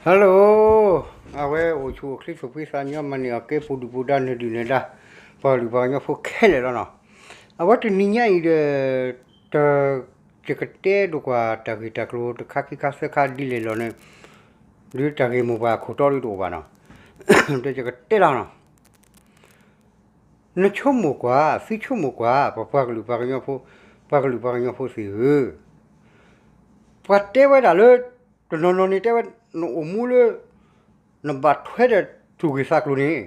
Hello, အဝဲအိၣ်ဆူၣ်အိၣ်ချ့သူၣ်ဖှံသးညီ မၤန့ၢ်အီၤကဲပူၤဒုၣ်ပူၤဒါ နဒုၣ်နဒါ ပှၤကလုာ်ပှၤကညီဖိခဲလၢာ်လီၤနီၤ. အဝဲတနံၤညါအံၤဒီး တ ယကတဲဒိးကွၢ်တၢ်ဂ့ၢ်တၢ်ကျိၤတခါခံခါသၢခါဒ်လဲၣ်လီၤန့ၣ် ဒ်တၢ်ဂ့ၢ်မိၢ်ပှၢ်အခိၣ်တီဒ်တအိၣ်ဘၣ်နီၤ. ဒီးယကတဲလီၤနီၤ. နဆိကမိၣ်ကွၢ်, သုဆိကမိၣ်ကွၢ်, ပပှၤကလုာ်ပှၤကညီဖိ, ပှၤကလုာ်ပှၤကညီဖိသ့ၣ်ဧၢ, ပှၤတဲဝဲဒၣ်လၢ တနီၤနီၤန့ၣ်တဲဝဲ နအိၣ်မူလၢ နဘၣ်ထွဲဒီးသူၣ်ဂ့ၢ်သးကျိၤန့ၣ်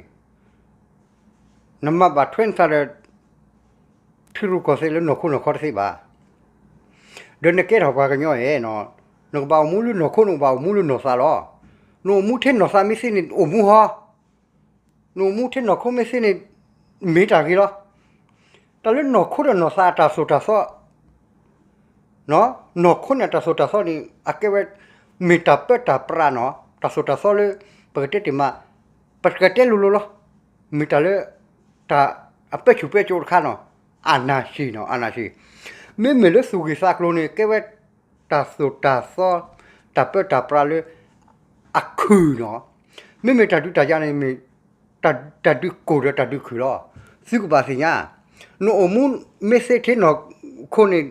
နမၤဘၣ်ထွဲနသးဒီး ထံရူၢ်ကီၢ်သဲးလၢနီၢ်ခိနီၢ်ခီတသ့ဘၣ်. ဒီးနကဲထီၣ်ပှၤကညီဧဲ, နကဘၣ်အိၣ်မူလၢနီၢ်ခိ နကဘၣ်အိၣ်မူလၢနီၢ်သးလီၤ. နအိၣ်မူထဲနီၢ်သးမ့ၢ်သ့န့ၣ် အိၣ်မူဟီ, နအိၣ်မူထဲနီၢ်ခိမ့ၢ်သ့န့ၣ် မ့ၢ်တၢ်ဂ့ၤလီၤ. တၢ်လၢနီၢ်ခိဒီးနီၢ်သးအတၢ်သိၣ်တၢ်သီ နီၢ်ခိန့ၣ်အတၢ်သိၣ်တၢ်သီန့ၣ် အကဲဝဲ မ့ၢ်တၢ်ပၢတၢ်ပြးနီၤ, တၢ်သိၣ်တၢ်သီလၢ ပကတဲတ့ၢ်မး, ပကတဲလိၤလိၤလီၤ. မ့ၢ်တၢ်လၢ တၢ်အပၢဆူၣ်ပၢစိးတခါနီၤ, အာဏာရှင်နီၤ, အာဏာရှင်. မ့မ့ၢ်လၢသူၣ်ဂ့ၢ်သးကျိၤန့ၣ် ကဲဝဲ တၢ်သိၣ်တၢ်သီ တၢ်ပၢတၢ်ပြးလၢ အခုၣ်နီၤ. မ့မ့ၢ်တၢ်ဒုးတၢ်ယၤန့ၣ်မ့ၢ် တၢ်ဒုးကိၢ်ဒီးတၢ်ဒုးခုၣ်လီၤ. သုကဘၣ်သ့ၣ်ညါ, နအိၣ်မူမ့ၢ်သ့ထဲနီၢ်ခိန့ၣ်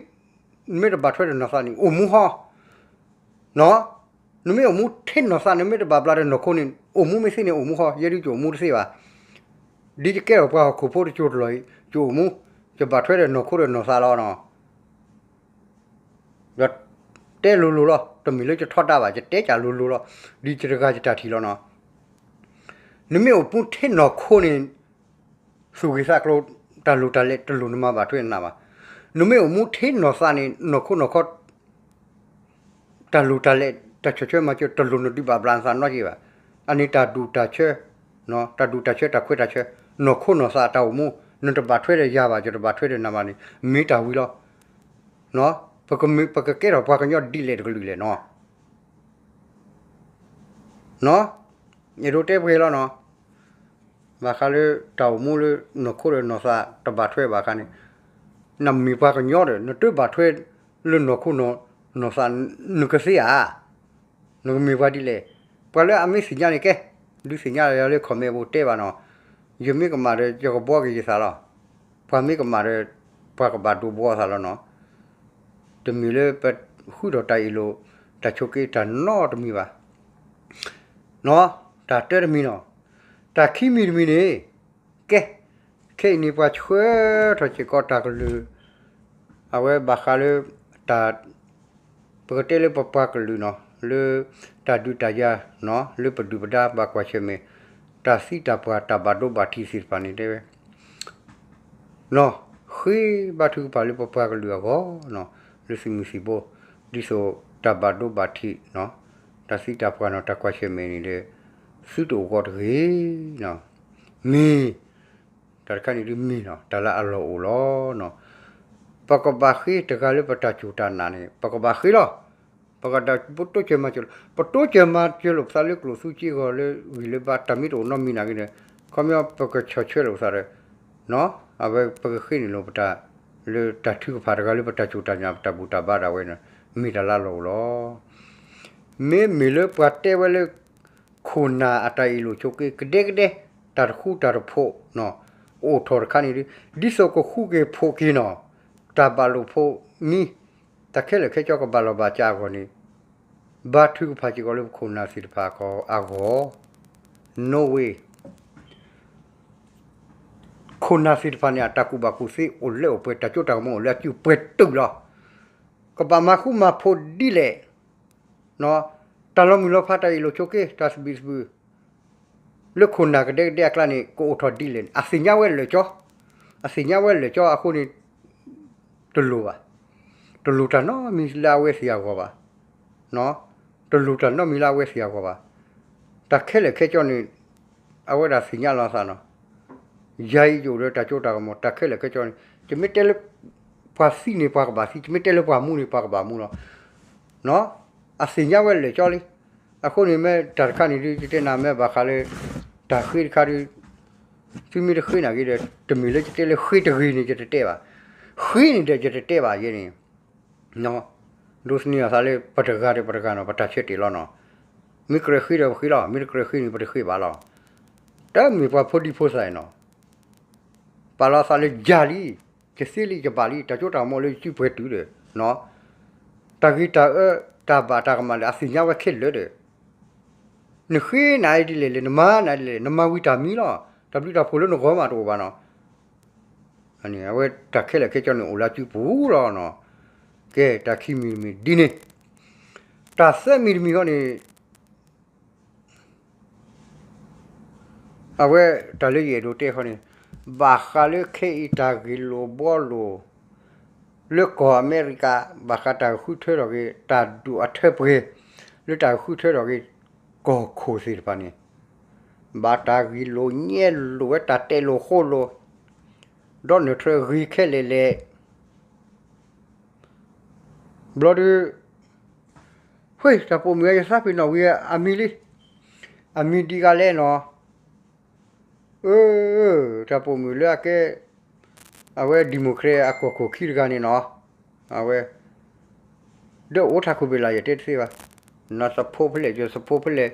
နမ့ၢ်တဘၣ်ထွဲဒီးနီၢ်သးန့ၣ် အိၣ်မူဟီ, နမ့ၢ်အိၣ်မူထဲနီၢ်သး နမ့ၢ်တဘၣ်ဘျးဒီးနီၢ်ခိန့ၣ် အိၣ်မူမ့ၢ်သ့န့ၣ် အိၣ်မူဟီ, ယဲဒုးယအိၣ်မူတသ့ဘၣ်. ဒ်ယကဲထီၣ်ပှၤဟီၣ်ခိၣ်ဖိတစိၤတလီၢ်အံၤ ယအိၣ်မူ, ယဘၣ်ထွဲဒီးနီၢ်ခိဒီးနီၢ်သးလီၤနီၤ. ဒီးတဲလိၤလိၤလီၤ, တမ့ၢ်လၢယထီဒါဘၣ်, ယတဲကၢ်လိၤလိၤလီၤ, ဒ်ယတဂၤယတၢ်ထံၣ်လီၤနီၤ. နမ့ၢ်အိၣ်မူထဲနီၢ်ခိန့ၣ် သူၣ်ဂ့ၢ်သးကျိၤ တၢ်လိၣ်တၢ်လဲၤတလိၣ်နမၤဘၣ်ထွဲနသးဘၣ်. နမ့ၢ်အိၣ်မူထဲနီၢ်သးန့ၣ် နီၢ်ခိနီၢ်ခီ တၢ်လိၣ်တၢ်လဲၤ တၢ်ဆီၣ်ထွဲမၤစၢၤ တလိၣ်နဒုးဘၣ်ဘျးနသးနီတက့ၢ်ဘၣ်. အန့ၣ်တၢ်ဒူၣ်တၢ်ဆၢ, တၢ်ဒူၣ်တၢ်ဆၢ တၢ်ခွဲးတၢ်ဆၢ, နီၢ်ခိနီၢ်သးတၢ်အိၣ်မူ နတဘၣ်ထွဲဒီးယၤဘၣ် ယတဘၣ်ထွဲဒီးနၤဘၣ်န့ၣ် မ့ၢ်တၢ်ဝံၤလီၤ. ပကမ့ၢ် ပကကဲထီၣ်ပှၤကညီဒ်လဲၣ်တကလုာ်လဲၣ်နီၤ. အဲၣ်ဒိးတဲပှဲၤလီၤနီၤ. ဘၣ်ဃးလၢတၢ်အိၣ်မူလၢနီၢ်ခိဒီးနီၢ်သးတဘၣ်ထွဲဘၣ်အခါန့ၣ်, နမ့ၢ်ပှၤကညီဒီး နတဘၣ်ထွဲလၢနီၢ်ခိနီၢ်သး နကသ့ဧါ. နကမ့ၢ်ပှၤဒ်လဲၣ်. ပှၤလၢအမ့ၢ်သ့ၣ်ညါန့ၣ်ကဲ, ဒုးသ့ၣ်ညါလၢ comment ပူၤတဲဘၣ်နီၤ. ယမ့ၢ်ကမၣ်ဒီး ယကဘှီက့ၤယသးလီၤ. ပှၤမ့ၢ်ကမၣ်ဒီး ပှၤကဘၣ်ဒိးဘှီသးလီၤနီၤ. တမ့ၢ်လၢပဃုထီၣ်တၢ်အ့ၣ်လိာ် တၢ်ဆိးက့တၢ်နီတမံၤဘၣ်. နီၤ, တၢ်တၢတမံၤနီၤ, တၢ်ခံမံၤတမံၤန့ၣ်, ကဲ, ခဲအံၤန့ၣ်ပှၤဆှၢထီၣ်စ့ၢ်ကီးတၢ်ကလုၢ်, အဝဲဘၣ်ဃးလၢ တၢ် ပကတဲလၢပပှၤကလုာ်နီၤ, လၢတၢ်ဒုးတၢ်ယၤနီၤ, လၢပဒုၣ်ပဒါဘၣ်ကွၢ်ဆၢၣ်မဲာ်, တၢ်သံတၢ်ပှၢ်တၢ်ဘၣ်ဒိဘၣ်ထံးသ့ၣ်တဖၣ်န့ၣ်တဲဝဲ နီၤ, ဃ့ဘါထုကဖၣ်လၢပပှၤကလုာ်အဂီၢ်နီၤ, လၢသုးမုၢ်သံၣ်ဘိ, ဒ်သိးတၢ်ဘၣ်ဒိဘၣ်ထံးနီၤ, တၢ်သံတၢ်ပှၢ်နီၤ, တၢ်ကွၢ်ဆၢၣ်မဲာ်န့ၣ်ဒီး သုတအိၣ်ဂီၢ်တဂ့ၤနီၤ, မ့ၢ် တၢ်တခါန့ၣ်ဒ်မ့ၢ်နီၤ, တၢ်လၢအလီၢ်အိၣ်လီၤနီၤ. ပကဘၣ်ဃ့တဂၤလၢပတၢ်စူၢ်တၢ်နာ်န့ၣ် ပကဘၣ်ဃ့လီၤ. ပကဒၣ်ပတိစၢၤမၤစၢၤလီၤ. ပတိစၢၤမၤစၢၤလိာ်ပသးလၢကျိၣ်သူစ့အဂီၢ် လၢဂံၢ်လၢဘါ တၢ်မ့ၢ်တအိၣ်နီတမံၤနာ်က့ဒီး ခီပညီပကဆီၣ်ထွဲလိာ်ပသးဒီး အဝဲပကဃ့န့ၢ်လိာ်ပတၢ် လၢတၢ်ထုကဖၣ်တဂၤလၢပတၢ်စူၢ်တၢ်နာ် ပတၢ်ဘူၣ်တၢ်ဘါဒၣ်ဝဲန့ၣ် မ့ၢ်တၢ်လၢအလီၢ်အိၣ်လီၤ. မ့မ့ၢ်လၢပှၤတဲဝဲလၢ ခိၣ်နၢ်အတၢ်အ့ၣ်လိာ်ဆိးက့ ကဒဲကဒဲ တၢ်တဃူတၢ်တဖိးနီၤ အိၣ်ထီၣ်တခါန့ၣ်ဒီး ဒ်သိးကဃူက့ၤဖိးက့ၤနီၤ တၢ်ဘၣ်လိာ်ဖိးမံ တၢ်ခဲလၢာ်ခဲဆ့ကဘၣ်လီၤဘၣ်စးအဂီၢ်န့ၣ် ဘါထုကဖၣ်စ့ၢ်ကီးလၢပခိၣ်နၢ်သ့ၣ်တဖၣ်အဂီၢ် နီၣ်ဝ့ ခိၣ်နၢ်သ့ၣ်တဖၣ်န့ၣ် အတၢ်ကူၣ်ဘၣ်ကူၣ်သ့အိၣ်လၢအိၣ်ပှဲၤ တၢ်စိတၢ်ကမီၤအိၣ်လၢအစုပှဲၤတုာ်လီၤ. ကဘၣ်မၤဃူမၤဖိးဒ်လဲၣ် တၢ်လီၤမုၢ်လီၤဖး တၢ်အ့ၣ်လိာ်ဆိးက့ တၢ်သဘံၣ်သဘုၣ် လၢခိၣ်နၢ်ကဒဲကဒဲအကျါန့ၣ် ကအိၣ်ထီၣ်ဒ်လဲၣ်န့ၣ် အသ့ၣ်ညါဝဲလၢာ်ကၠီ, အသ့ၣ်ညါဝဲလၢာ်ကၠီအဃိန့ၣ် တလိၣ်ဘၣ်, တလိၣ်တၢ်နီတမံၤလၢအဝဲသ့ၣ်အဂီၢ်ဘၣ်, တလိၣ်တၢ်နီတမံၤလၢအဝဲသ့ၣ်အဂီၢ်ဘၣ်. တၢ်ခဲလၢာ်ခဲဆ့န့ၣ် အဝဲဒၣ်သ့ၣ်ညါလီၤအသးနီၤ ယၤအံၤယအိၣ်ဒီးတၢ်စိတၢ်ကမီၤ တၢ်ခဲလၢာ်ခဲဆ့န့ၣ် ယမ့ၢ်တဲလၢ ပှၤသံန့ၣ်ပှၤကဘၣ်သံ ယမ့ၢ်တဲလၢပှၤမူန့ၣ်ပှၤကဘၣ်မူလီၤ. အသ့ၣ်ညါဝဲလၢာ်ကၠီလံ. အဃိန့ၣ်မ့ၢ်တၢ်တခါန့ၣ်ဒုး ယတဲနၤမ့ၢ်ဘၣ်ဃးလၢ တၢ်ဃ့တခါဒုး သုမ့ၢ်တဃ့နာ်က့ဒီး တမ့ၢ်လၢယတဲလၢဃ့တဂ့ၤန့ၣ် ယတတဲဘၣ်. ဃ့န့ၣ်ဒီးယတတဲဘၣ်ယဲန့ၣ် ဒိးသန့ၤအသးလၢပတဂၤဒီးပတဂၤနီၤ ပတၢ်ဆၢတဲာ်လီၤနီၤ. မ့ၢ်ကြၢးဃ့ဒီးပဃ့လီၤ, မ့ၢ်တကြၢးဃ့န့ၣ် ပတဃ့ဘၣ်လီၤ. တမ့ၢ်ပှၤဖိဒံဖိသၣ်နီၤ, ပာ်လီၤသးလၢယၤလံ, ယသ့လံယဘၣ်လံ, တၢ်ကၠိတၢ်ကမီၤလၢယစုပှဲၤတုၤဒီး, တၢ်ဂ့ၤတၢ်အၢ တၢ်ဘၣ်တၢ်ကမၣ်ဒီး အသ့ၣ်ညါဝဲခဲလၢာ်ဒီး, နဃ့နၤဒ်လဲၣ်လဲၣ်, နမၤနၤဒ်လဲၣ်လဲၣ်, နမၤဝံၤတၢ်မံလီၤ. တၢ်ဘျုးတၢ်ဖှိၣ်လၢနဂီၢ်မးတအိၣ်ဘၣ်နီၤ. အဝဲတၢ်ခဲလၢာ်ခဲဆ့န့ၣ် အိၣ်လၢအစုပူၤလီၤနီၤ. ကဲ တၢ်ခံမံၤတမံၤဒ်န့ၣ်, တၢ်သၢမံၤတမံၤဃီန့ၣ် အဝဲတၢ်လၢယအဲၣ်ဒိးတဲဃီန့ၣ်, ဘၣ်ဃးလၢခဲအံၤတၢ်ဂ့ၢ်လိာ်ဘှီလိာ် လၢကီၢ်အမဲရကၤ ဘၣ်ဃးတၢ်ဃုထၢထီၣ်က့ၤ တၢ်ဒုးအထၢပှဲၤ လၢတၢ်ဃုထၢထီၣ်က့ၤ ကီၢ်ခိၣ်သ့ၣ်တဖၣ်န့ၣ်, ဘၣ်တၢ်ဂ့ၢ်လိာ်ညဲလိာ်ဝဲတၢ်တဲလိာ်ဃိလိာ်, ဒီးနထြၢဂ့ၤခဲလၢာ်လဲၣ် ဘျီဒုး, ဝ့ၢ်တၢ်ပိာ်မုၣ်အယသးပ့ၤနီၣ်ဝံၤအမံၤလံ, အမံၤဒ်ဂၤလဲၣ်နီၤ, အၢ, တၢ်ပိာ်မုၣ်လၢအကဲ, အဝဲ Democrat အကီၢ်ခိၣ်ခံတဂၤန့ၣ်နီၤ, အဝဲ ဒီးအိၣ်ထးခိၣ်ဘ့ၣ်လး ယတဲတသ့ဘၣ်, နသဖိဖဲလဲၣ် ယသဖိဖဲလဲၣ်,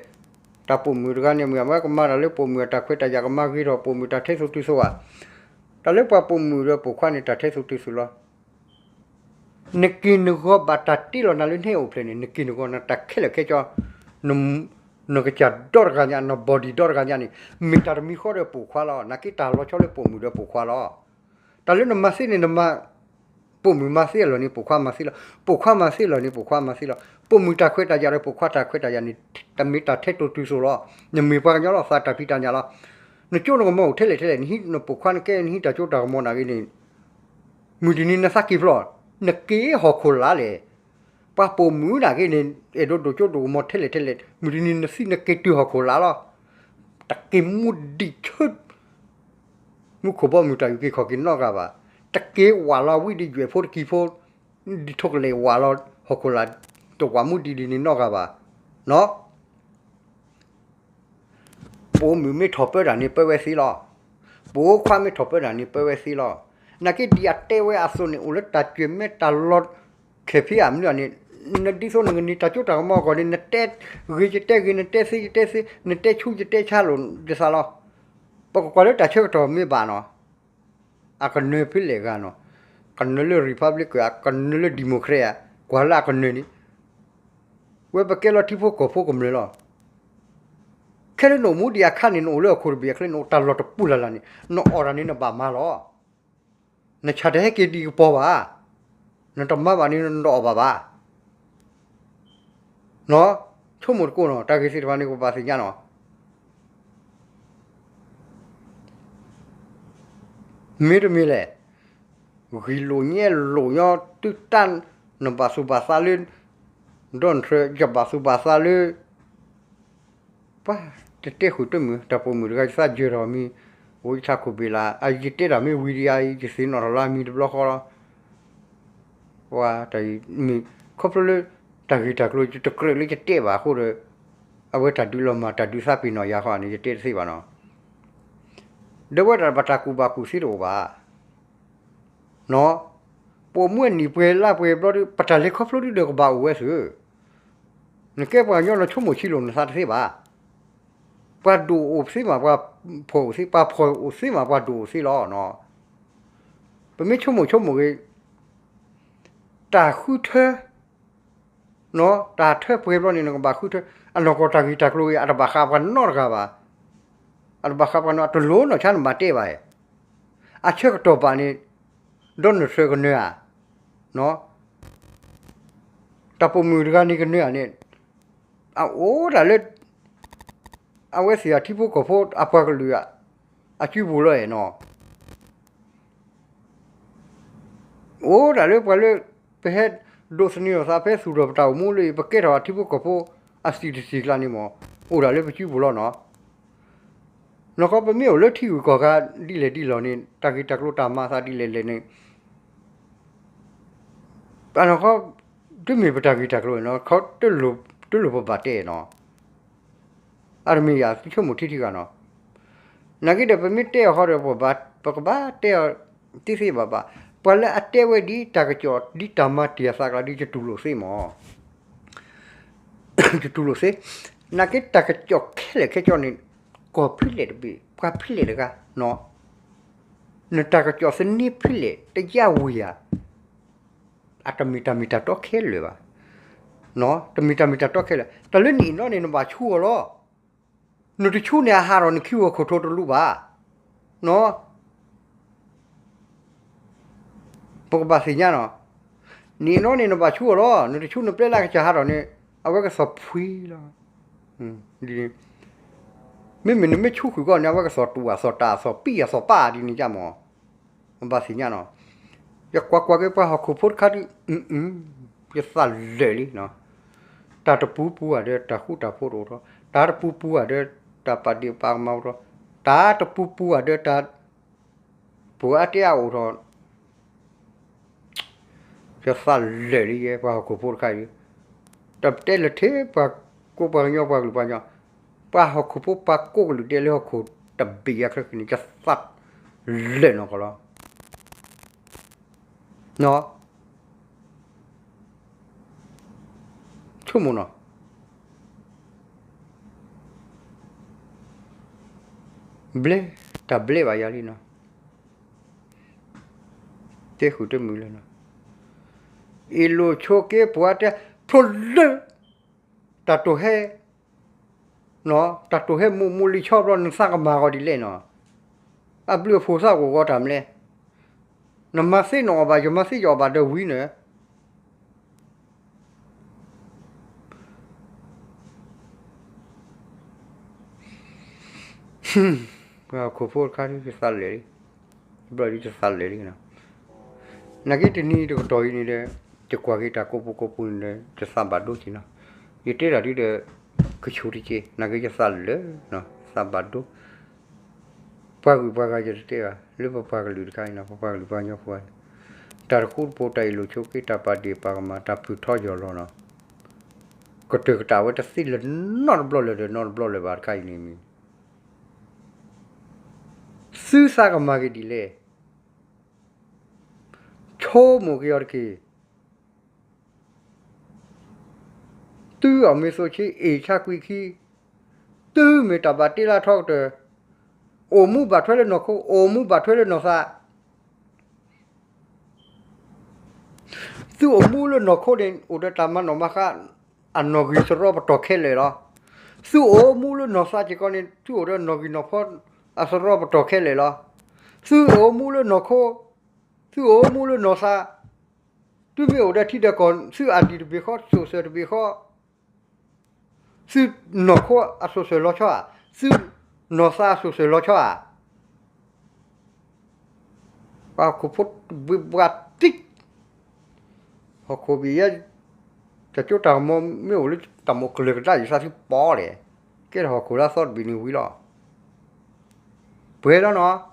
တၢ်ပိာ်မုၣ်တဂၤန့ၣ် မ့ၢ်အဝဲကမၤတၢ်လၢပိာ်မုၣ်အတၢ်ခွဲးတၢ်ယာ် ကမၤဂ့ၤထီၣ်ပိာ်မုၣ်တၢ်ထဲသိးတုၤသိးဧါ, တၢ်လၢပှၤပိာ်မုၣ်ဒီးပိာ်ခွါန့ၣ် တၢ်ထဲသိးတုၤသိးလီၤ. နက့ၢ်နဂီၤဘၣ်တၢ်တ့လီၤနၤလၢနဟဲအိၣ်ဖျဲၣ်န့ၣ် နက့ၢ်နဂီၤနတၢ်ခဲလၢာ်ခဲဆ့, နကစၢ်ဒီတဂၤညါ န body ဒီတဂၤညါန့ၣ် မ့ၢ်တၢ်တမံၤဃီဒီးပိာ်ခွါလီၤ. နာ်က့တၢ်လီၤဆီလၢပိာ်မုၣ်ဒီးပိာ်ခွါလီၤ. တၢ်လၢနမၤသ့န့ၣ် နမၤ, ပိာ်မုၣ်မၤသ့အလီၢ်န့ၣ် ပိာ်ခွါမၤသ့လီၤ. ပိာ်ခွါမၤသ့အလီၢ်န့ၣ် ပိာ်ခွါမၤသ့လီၤ. ပိာ်မုၣ်တၢ်ခွဲးတၢ်ယာ်ဒီးပိာ်ခွါတၢ်ခွဲးတၢ်ယာ်န့ၣ် တမ့ၢ်တၢ်ထဲသိးတုၤသိးလီၤ. နမ့ၢ်ပှၤကညီလီၤ သးတၢ်ဖံးတၢ်ညၣ်လီၤ. နကၠိနကမီၤအိၣ်ထဲလဲၣ်ထဲလဲၣ်, နဟံးနပိာ်ခွါနကဲ နဟံးတၢ်ကၠိတၢ်ကမီၤနာ်က့န့ၣ် မုၢ်တနံၤနသးက့ၤဖျီၣ်, နက့ၤဟီၣ်ခိၣ်လာ်လဲၣ်. ပှၤပိာ်မုၣ်နာ်က့န့ၣ် အဲၣ်ဒိးဒိၣ်ကၠိဒိၣ်ကမီၤထဲလဲၣ်ထဲလဲၣ်, မုၢ်တနံၤနသံနက့ၤတုၤဟီၣ်ခိၣ်လာ်လီၤ. တက့ၤမူဒံးဆၢ မူခိၣ်ဘီမုၢ်တၢ်အုၣ်က့ၤခီၣ်က့ၤနီတဂၤဘၣ်. တက့ၤဝးလီၤဝံၤဒ်ယွဲၣ်ဖိတကံၤဖိ, ဒ်ထိၣ်ကလဲၤဝးလီၤဟီၣ်ခိၣ်လာ်, တဝးမူဒံးဒ်န့ၣ်နီတဂၤဘၣ်. နီၢ် ပိာ်မုၣ်မ့ၢ်ထီၣ်ပၢတၢ်န့ၣ် ပၢဝဲသ့လီၤ. ပိာ်ခွါမ့ၢ်ထီၣ်ပၢတၢ်န့ၣ် ပၢဝဲသ့လီၤ. နာ်က့ဒ်အတဲဝဲအသိးန့ၣ် အိၣ်လၢတၢ်ကွဲးမဲတၢ်လီၤခဲဖံးအမနုၤန့ၣ်, နဒ်သိးနကန့ၢ်တၢ်ကၠိတၢ်ကမီၤအဂီၢ်န့ၣ် နတဲဂ့ၤယတဲဂ့ၤ နတဲသ့ယတဲသ့ နတဲဆူယတဲဆါလိာ်ယသးလီၤ. ပကကွၢ်လၢတၢ်ဆၢကတီၢ်မ့ၢ်ဘၣ်နီၤ အကနၢၤဖဲလဲၣ်ဂၤနီၤ, ကနၢၤလၢ Republic အကနၢၤလၢ Democrat အ, ကွၢ်လၢအကနၢၤန့ၣ်, ဝဲပကဲလီၤထံဖိကီၢ်ဖိကမျၢၢ်လီၤ. ခဲလၢနအိၣ်မူဒံးအခါန့ၣ် နအိၣ်လၢဟီၣ်ခိၣ်တဘ့ၣ်အချၢ နအိၣ်တၢ်လီၢ်တပူၤလၢ်လၢ်န့ၣ် နအီၣ်တၢ်န့ၣ်နဘၣ်မၤလီၤ. နဆၣ်တဟဲက့ၤဒံးကပီၤဘၣ်, နတမၤဘၣ်န့ၣ်နတအီၣ်ဘၣ်ဘၣ်. ဆိကမိၣ်တကိးနီၤ တၢ်ဂ့ၢ်သ့ၣ်တဖၣ်န့ၣ် ပဘၣ်သ့ၣ်ညါနီၤ. မ့တမ့ၢ်လဲၣ်, ဂ့ၢ်လိာ်ညဲလိာ်ညီ တုၤတၢ်နဘၣ်သူၣ်ဘၣ်သးလၢ ဒီးနထြၢယဘၣ်သူၣ်ဘၣ်သးလၢ ပှၤတတဲဃုာ်တမုာ် တၢ်ပိာ်မုၣ်တဂၤယသးယၢၤထီၣ်မံၤ, အိၣ်ယထးခိၣ်ဘ့ၣ်လၢ် အယတဲတၢ်မ့ၢ်ဝံၤဒံးဧါ ယသ့ၣ်နီၣ်ထီၣ်လၢအမံၤတဘျီဃီလီၤ. ပှၤတၢ်အံၤမ့ၢ် ခီဖျိလၢ တၢ်ဂ့ၢ်တၢ်ကျိၤယတကြၢးလၢယတဲဘၣ်အဃိဒီး အဝဲတၢ်ဒုးလီၤမၢ် တၢ်ဒုးသးပ့ၤနီၣ်ယၤဃီန့ၣ် ယတဲတသ့ဘၣ်နီၤ. ဒီးဝဲဒၣ်ဘၣ်တၢ်ကူၣ်ဘၣ်ကူၣ်သ့တအိၣ်ဘၣ်. ပိာ်မုၣ်အနံၣ်ပှဲၤလါပှဲၤဘျီဒီး ပတၢ်လဲၤခီဖျိဒုဒီးကဘၣ်အိၣ်ဝဲသု. နကဲပှၤကညီနဆိကမိၣ်ဆံးလိာ်နသးတသ့ဘၣ်. ပှၤဒိၣ်အိၣ်သ့မး ပှၤဖှီၣ်အိၣ်သ့ ပှၤဖှီၣ်အိၣ်သ့မး ပှၤဒိၣ်အိၣ်သ့လီၤ. ပမ့ၢ်ဆိကမိၣ်ဆိကမိၣ်ဂ့ၤ တၢ်ဃုထၢ တၢ်ထၢပှဲၤဘျီန့ၣ် နကဘၣ်ဃုထၢ အနီၢ်ကီၢ်တၢ်ဂ့ၢ်တၢ်ကျိၤဂ့ၤ အတဘၣ်ဃးပှၤနီတဂၤဘၣ်. အတဘၣ်ဃးပှၤနီ တလိၣ်နီၢ်ဆါနဘၣ်တဲဘၣ်. အဆၢကတီၢ်ဘၣ်န့ၣ် ဒီးနထြၢကနၢၤဧါ. တၢ်ပိာ်မုၣ်တဂၤန့ၣ်ကနၢၤဧါန့ၣ် အအိၣ်ဒၣ်လၢ အဝဲသ့ၣ်အထံဖိကီၢ်ဖိအပှၤကလုာ် အစုပူၤလီၤနီၤ. အိၣ်ဒၣ်လၢပှၤလၢ ပဟဲဒိးသန့ၤအသးဖဲသူၣ်ထီၣ်ပတၢ်အိၣ်မူလၢ ပကဲထီၣ်အထံဖိကီၢ်ဖိအစံၣ်တစံၣ်ကျါန့ၣ်မး အိၣ်ဒၣ်လၢပစုပူၤလီၤနီၤ. နီၢ်ကီၢ်ပမ့ၢ်အိၣ်လၢထံဂုၤကီၢ်ဂၤဒ်လဲၣ်ဒ်လဲၣ်န့ၣ် တၢ်ဂ့ၢ်တၢ်ကျိၤတၢ်မၤအသးဒ်လဲၣ်လဲၣ်န့ၣ် အနီၢ်ကီၢ် တမ့ၢ်ပတၢ်ဂ့ၢ်တၢ်ကျိၤနီၤ တလိၣ်ပဘၣ်တဲနီၤ. အတမ့ၢ်ယၤ သုဆိကမိၣ်ထံထံဂၤနီၤ. နာ်က့ဒီးပမ့ၢ်တဲအီၤဃီဒီး ပဘၣ်တဲအီၤတသ့ဘၣ်ဘၣ်. ပှၤလၢအတဲဝဲဒ်တၢ်ကစီၣ်ဒ်တၢ်မၤတ့ၢ်အသးကျါဒ်ယတူၢ်လိာ်သ့မး ယတူၢ်လိာ်သ့. နာ်က့တၢ်ကစီၣ်ခဲလၢာ်ခဲဆ့န့ၣ် ကီၢ်ဖဲလဲၣ်တဘ့ၣ် ပှၤဖဲလဲၣ်တဂၤ, နတၢ်ကစီၣ်သန့ဖဲလဲၣ်တယါဝံၤဧါ, အတမ့ၢ်တၢ်မ့ၢ်တၢ်တီခဲလၢာ်ဘၣ်, တမ့ၢ်တၢ်မ့ၢ်တၢ်တီခဲလၢာ်, တၢ်လၢနအံၤနီၣ်န့ၣ် နဘၣ်ဆူအီၤလီၤ, နတဆူန့ၣ်အဟးထီၣ်နခံဝီခိၣ်ထိတလူးဘၣ်, ပကဘၣ်သ့ၣ်ညါနီၤ, နအံၤနီၣ်န့ၣ် နဘၣ်ဆူအီၤလီၤ, နတဆူနပျဲလၢကစၢ်ဟးထီၣ်န့ၣ် အဝဲကသီၣ်ဖှံလီၤ. မ့မ့ၢ်နမ့ၢ်ဆူဃုာ်ဂီၢ်န့ၣ် အဝဲကသီၣ်တူၢ်အသီၣ်တၢ်အသီၣ်ပံၣ်အသီၣ်ပၢ်ဒ်န့ၣ်ကမၢ်, ဘၣ်သ့ၣ်ညါနီၤ, ယကွၢ်ကွၢ်က့ၤပှၤဟီၣ်ခိၣ်ဖိတခါဒုး, ယသးလၢာ်လံနီၤ, တၢ်တပူၤပူၤဧါဒီးတၢ်ဃူတၢ်ဖိးတအိၣ်ထီၣ်, တၢ်တပူၤပူၤဧါဒီးတၢ်ပာ်ဒ့ၣ်ပာ်ကမၣ်အိၣ်ထီၣ်, တၢ်တပူၤပူၤဧါဒီးတၢ် ပှၤအါတဲအါအိၣ်ထီၣ်, ယသးလၢာ်လံယဲ ပှၤဟီၣ်ခိၣ်ဖိတခါအံၤ, တတဲလၢထဲပှၤကိးပှၤကညီပှၤကလုာ်ပှၤကညီ, ပှၤဟီၣ်ခိၣ်ဖိပှၤကိးကလုာ်ဒဲးလၢဟီၣ်ခိၣ်တဘ့ၣ်အချၢန့ၣ် ယသးလၢာ်နီၢ်ကီၢ်လီၤ. ဆိကမိၣ်နီၤ, ဘျဲ, တၢ်ဘျဲဘၣ်ယၤလံနီၤ, တဲဃုာ်တမုာ်လၢၤနီၤ, အ့ၣ်လိာ်ဆိးက့ပှၤတဲ, ဖျိလၢ တၢ်တိာ်ဟဲ တၢ်တိာ်ဟဲမူးမူးလံဆီဘျီ နသးကမၤဂီၤဒ်လဲၣ်နီၤ, အဘျုးအဖှိၣ်သးကအိၣ်ဂီၤတၢ်မလဲၣ်, နမၤသ့နအီၣ်ဘၣ် ယမၤသ့ယအီၣ်ဘၣ်ဒီးဝံၤန့ၣ် ပှၤဟီၣ်ခိၣ်ဖိတခါဒုးယသးလၢာ်လံ, ယဘျီဒုးယသးလၢာ်လံနီၤ, နာ်က့တနံၤတကတီၢ်အံၤန့ၣ်ဒီး, ယကွၢ်က့ၤတၢ်ကိးပူၤကိးပူၤန့ၣ်ဒီး ယသးဘၣ်ဒိက့ၤနီၤ, ယတဲတၢ်ဒုးဒီး, ကဆူၣ်တက့ၢ် နာ်က့ယသးလၢာ်, သးဘၣ်ဒိ ပှၤဂုၤပှၤဂၤယတတဲဘၣ် လၢပပှၤကလုာ်တခါအံၤနီၤ ပပှၤကလုာ်ပှၤကညီဖိန့ၣ်, တၢ်တဃူတဖိး တၢ်အ့ၣ်လိာ်ဆိးက့ တၢ်ပာ်ဒ့ၣ်ပာ်ကမၣ် တၢ်ဖုၣ်ထီယီၢ်လီၤနီၤ, ကတၢၢ်ကတၢၢ်ဝဲတသ့လၢၤနီတဘျီလၢၤဒီးနီတဘျီလၢၤဘၣ်တခါအံၤန့ၣ်မ့ၢ်, သုသးကမၤက့ၤဒ်လဲၣ်, ဆိကမိၣ်က့ၤအီၤတက့ၢ် သုအီၣ်မ့ၤစိာ်ဆ့အ့ၣ်ဆါကွံာ်ခံ, သုမ့ၢ်တၢ်ဘၣ်တ့လၢထီကတၢၢ်, အိၣ်မူဘၣ်ထွဲလၢနီၢ်ခိ အိၣ်မူဘၣ်ထွဲလၢနီၢ်သး, သုအိၣ်မူလၢနီၢ်ခိန့ၣ် အိၣ်ဒီးတၢ်မၤနီၣ်မၤဃါ အနီၣ်ဂံၢ်သရီပတီၢ်ခဲလၢာ်လီၤ. သုအိၣ်မူလၢနီၢ်သးစ့ၢ်ကီးန့ၣ် သုအိၣ်ဒီးနီၣ်ဂံၢ်နီၢ်ဖီအသရီပတီၢ်ခဲလၢာ်လီၤ. သုအိၣ်မူလၢနီၢ်ခိ, သုအိၣ်မူလၢနီၢ်သး, သုမ့ၢ်အိၣ်ဒီးထံဒီးကီၢ် သုအဒံၣ်တဘ့ၣ်ဃီ စိာ်စၢၤတဘ့ၣ်ဃီ သုနီၢ်ခိအစိာ်စၢၤလီၤဆီဧါ, သုနီၢ်သးအစိာ်စၢၤလီၤဆီဧါ, ပှၤဟီၣ်ခိၣ်ဖိတဘှံးဘှးတံၢ်, ဟီၣ်ခိၣ်ဘ့ၣ်ယဲ, တၢ်စိတၢ်ကမီၤမ့ၢ်အိၣ်လၢတၢ်မိၣ်ကလၢၤကဒါယသးသုပီလဲၣ်, ကဲထီၣ်ဟီၣ်ခိၣ်လၢအသီတဘ့ၣ်န့ၣ်ဝံၤလီၤ. ပှဲၤလီၤနီၤ,